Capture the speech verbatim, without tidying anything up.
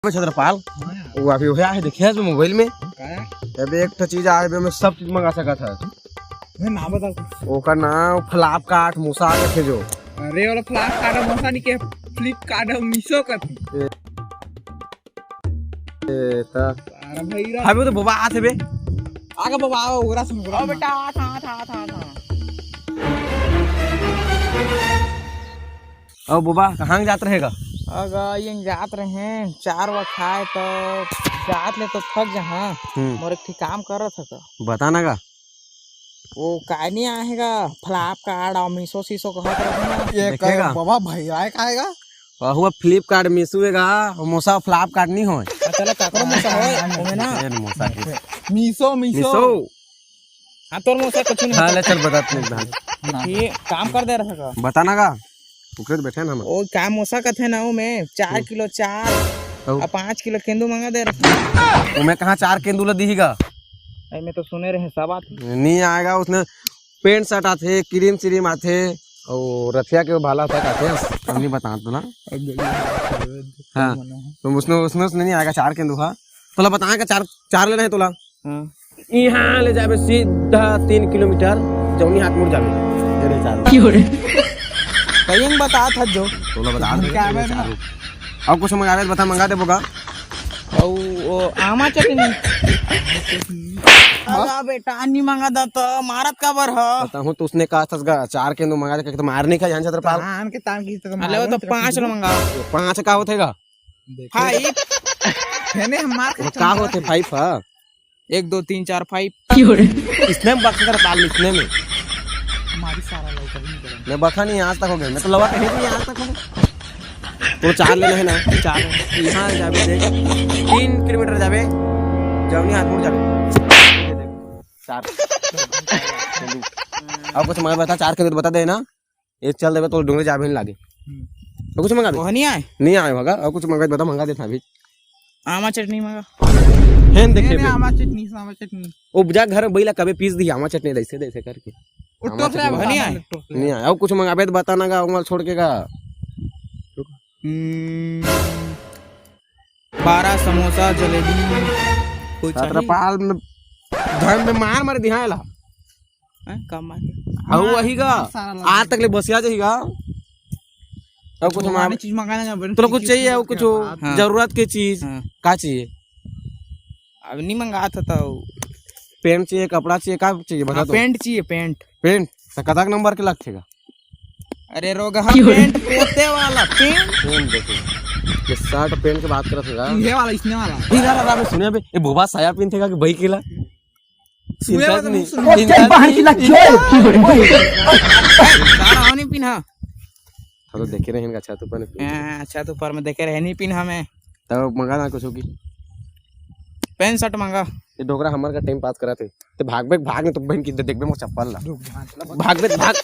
छत्रपाल, वो अभी वही आहे, देखे हस मोबाइल में? का? अबे एक ठो चीज आहे, अबे में सब चीज मंगा सकत हस। मैं ना बता कुछ। ओकर नाम फ्लिपकार्ट मूसा कथे जो। अरे वाला फ्लिपकार्ट मूसा नहीं के, फ्लिपकार्ट मीशो कथे। ए, ए, त अरे भाई रा। अबे वो तो बोबा आत हे बे। आगे बाबा आओ, ओकरा सुन, ओकरा ओ सुन। बेटा, आ था, आ था, आ था। ओ बोबा, कहाँ जात रहेगा? अगा, ये जात रहे, चार वा खाए तो जात ले तो थक जहाँ। हम्म। मोर एक ठी काम करत हे का? बता ना गा। वो काय नहीं आहे गा, फ्लिपकार्ट और मीशो सीशो कहत रहे ना। ये देखेगा। कहे बाबा भैया है काहेगा? अहुआ फ्लिपकार्ट मीशो हे गा, मूसा फ्लिपकार्ट नहीं होय। हाँ, चला काकरो मूसा होय, ओमे ना। ए, मूसा के। मीशो, मीशो। मीशो। हाँ, तोर मूसा कुछ नहीं हाँ, होता। ले चल बता तू धान। ये काम कर दे रहा था। बता ना गा, ओकरे तो बैठे ना हम। ओ, का मूसा कथे ना, ओमे चार हम्म। किलो चार अउ। अउ पाँच किलो केंदू मंगा दे रहा। ओमे कहाँ चार केंदू ला दिही गा? अरे, मैं तो सुने रहे सब आत। नहीं आएगा, उसने पैंट शर्ट आथे, क्रीम श्रीम आथे, अउ रथिया के भाला तक आथे, हम नहीं बता तोला। हाँ, तो उसने, उसने, उसने नहीं आएगा, चार केंदू हा। तोला बताएगा, चार, चार लेना है तोला। हाँ। यहाँ ले जाबे सीधा तीन किलोमीटर, जौनी हाथ मुड़ जाबे। ये ले चार। क्यों रे? कहीं बता था जो। तोला बता दे, क्या ये है चार ना? रुक। अउ कुछ मंगाबे तो बता, मंगा देबो गा। अउ वो आमा चटनी। अरे बेटा, नहीं मंगा दा तो मारत काबर ह? बताहूँ तो उसने कहा था गा, चार केंदू मंगा दे, कहे तो मार नहीं खा, जान छत्रपाल। तान के तान की तो अरे वो तो मार पाँच लो मंगा। पाँच का होथे गा? देखो। फाइव। है ने हम मार वो का होथे फाइव हा? एक, दो, तीन, चार, फाइव। क्यों रे? इसने में बक्स कर पाल, इसने में। हमारी सारा लड़का भी नहीं करेंगे। मैं बखा नहीं आज तक हो गया, मैं तो लवा कहीं नहीं आज तक हो गया। तो चार लेना है ना, चार। यहाँ जाबे देख, तीन किलोमीटर जाबे, जौनी हाथ मुड़ जाबे। चार। अब कुछ मगर बता, चार किलोमीटर बता दे ना। ये चल देबे तो डोंगरी जाबे नहीं लागे। हम्म। तो कुछ मंगा दे। वो नहीं आए? नहीं आए होगा, अउ कुछ मंगा बता, मंगा देता अभी। आमा चटनी मंगा। हेन देखे नहीं, बे। आमा चटनी, आमा चटनी। ओ जा घर में बैला कबे पीस दी आमा चटनी, ऐसे, ऐसे करके। वो आमा टोकरे चटनी। वो नहीं आए? टोकरे। नहीं आए, अउ कुछ मंगाबे तो बता ना गा, उमल छोड़ के गा। हम्म। बारह समोसा, जलेबी, कुछ चाहिए? छत्रपाल में धन में मार मार दिहाए ला। हैं, का मार के? अउ वही गा, सारा लगा। आज तक ले बसिया जही गा। अउ कुछ भगवान मार, ने चीज मंगाना ना, बड़े तोला कुछ चीज चाहिए, अउ कुछ क्या बात। हाँ। जरूरत के चीज, हाँ। का चाहिए? अब नहीं मंगा था तो। पैंट चाहिए, कपड़ा चाहिए, का चाहिए बता हाँ, तो। पैंट चाहिए, पैंट। पैंट? तो कतक नंबर के लगथे गा? अरे रोगहा क्यों रे? पैंट पोते वाला पैंट। पैंट देखो, ये शर्ट पैंट के बात करत हे गा। ये वाला, इसने वाला। इधर आ, मैं सुने बे, ये बोबा साया पिनथे गा कि भाई केला? सुने पिनता वाला नहीं। सुने। पिनता बाहर नहीं। की लग गई। सारा होनी पिन्हा। हम तो देखे रहे हैं, अच्छा तो पर हाँ, अच्छा तो पर में देखे रहे नहीं पिन्हा मैं। तब मंगा ना कुछ की। पैंट शर्ट मंगा। ये डोकरा हमर का टाइम पास करत हे। ते भाग बे, भाग, नहीं तो बहन की देखबे मोर चप्पल ला। रुक जा। भाग बे, भाग।